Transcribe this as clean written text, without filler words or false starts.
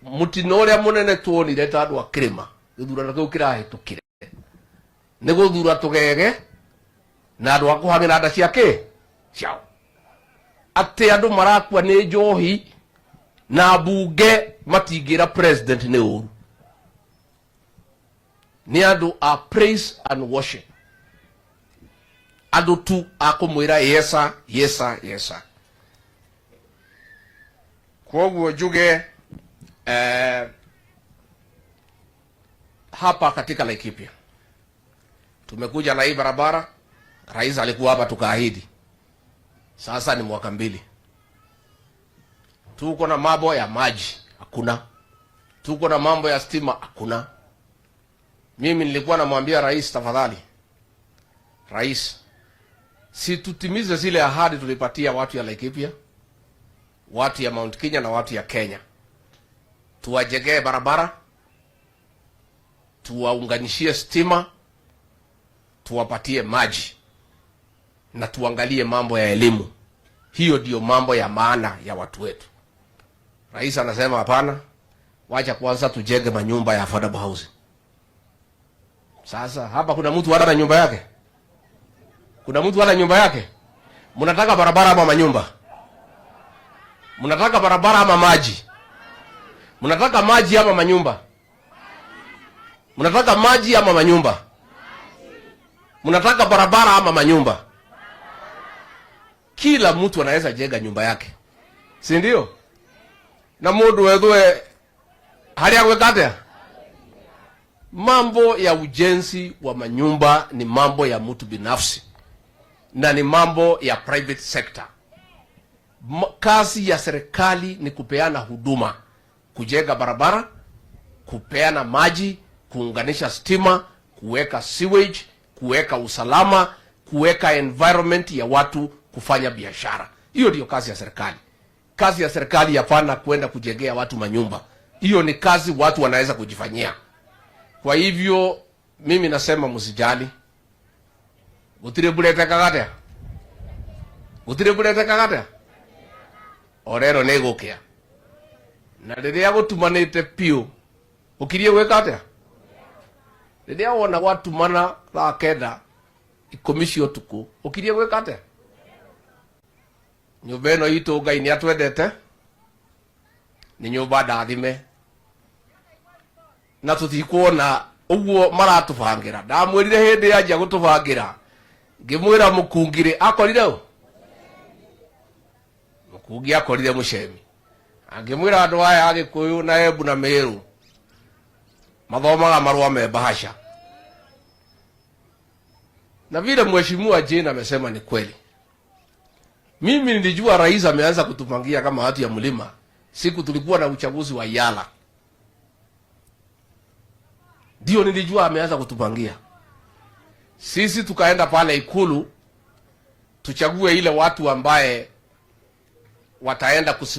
Mutino uria munene tuonire ta andu a kirima githurano kiu kirahitukire ni guthura tugege na andu a kuhang'ira nda cia ki ciao, ati andu marakua ni njohi na mbunge matingira president ni uru ni andu a praise and worship, andu tu a kumwira yesa yesa yesa. Koguo njuge hapa katika Laikipia tumekuja na hii barabara. Rais alikuwa hapa tukaahidi, sasa ni mwaka 2. Tuko na mambo ya maji hakuna, tuko na mambo ya stima hakuna. Mimi nilikuwa namwambia rais, tafadhali rais, si tutimize zile ahadi tulipatia watu ya Laikipia, watu ya Mount Kenya na watu ya Kenya. Tuwajengee barabara, tuwaunganishie stima, tuwapatie maji na tuangalie mambo ya elimu. Hiyo ndiyo mambo ya maana ya watu wetu. Rais anasema hapana, wacha kwanza tujenge manyumba ya affordable housing. Sasa hapa kuna mtu hana nyumba yake? Kuna mtu hana nyumba yake? Mnataka barabara ama manyumba? Mnataka barabara ama maji? Mnataka maji ama manyumba? Mnataka maji ama manyumba? Mnataka barabara ama manyumba? Kila mtu anaweza jenga nyumba yake, si ndio? Na mundu wethwe haria gwika atia? Mambo ya ujenzi wa manyumba ni mambo ya mtu binafsi na ni mambo ya private sector. Kazi ya serikali ni kupeana huduma, kujenga barabara, kupeana maji, kuunganisha stima, kuweka sewage, kuweka usalama, kuweka environment ya watu kufanya biashara. Hiyo ndiyo kazi ya serikali. Kazi ya serikali hapana kwenda kujengea watu manyumba. Hiyo ni kazi watu wanaweza kujifanyia. Kwa hivyo mimi nasema msijali. Gutire mbura atia? Gutire mbura atia? Orero nĩ gũkĩa. Na rĩrĩa gũtumanĩte piũ, ũkirie gwĩka atĩa? Rĩrĩa wona gwatumana thaa 9 10 cia ũtukũ, ũkirie gwĩka atĩa? Nyũmba ĩno itũ Ngai nĩ atwendete, nĩ nyũmba ndathime, na tũtikuona ũguo maratũbangĩra. Ndamwĩrire hĩndĩ yanjia gũtũbangĩra, ngĩmwĩra mũkungirĩ akorire ũ? Mũkungi akorire mũcemi. Angĩmwĩra andũ aya a Gĩkũyũ na Embu na Meru mathomaga marũa me bahasha. Na vile Mheshimiwa Jane amesema ni kweli. Mimi nilijua rais ameanza kutupangia kama watu ya mlima siku tulikuwa na uchaguzi wa Yala. Ndio nilijua ameanza kutupangia. Sisi tukaenda pale Ikulu tuchague ile watu ambaye wataenda kusimamia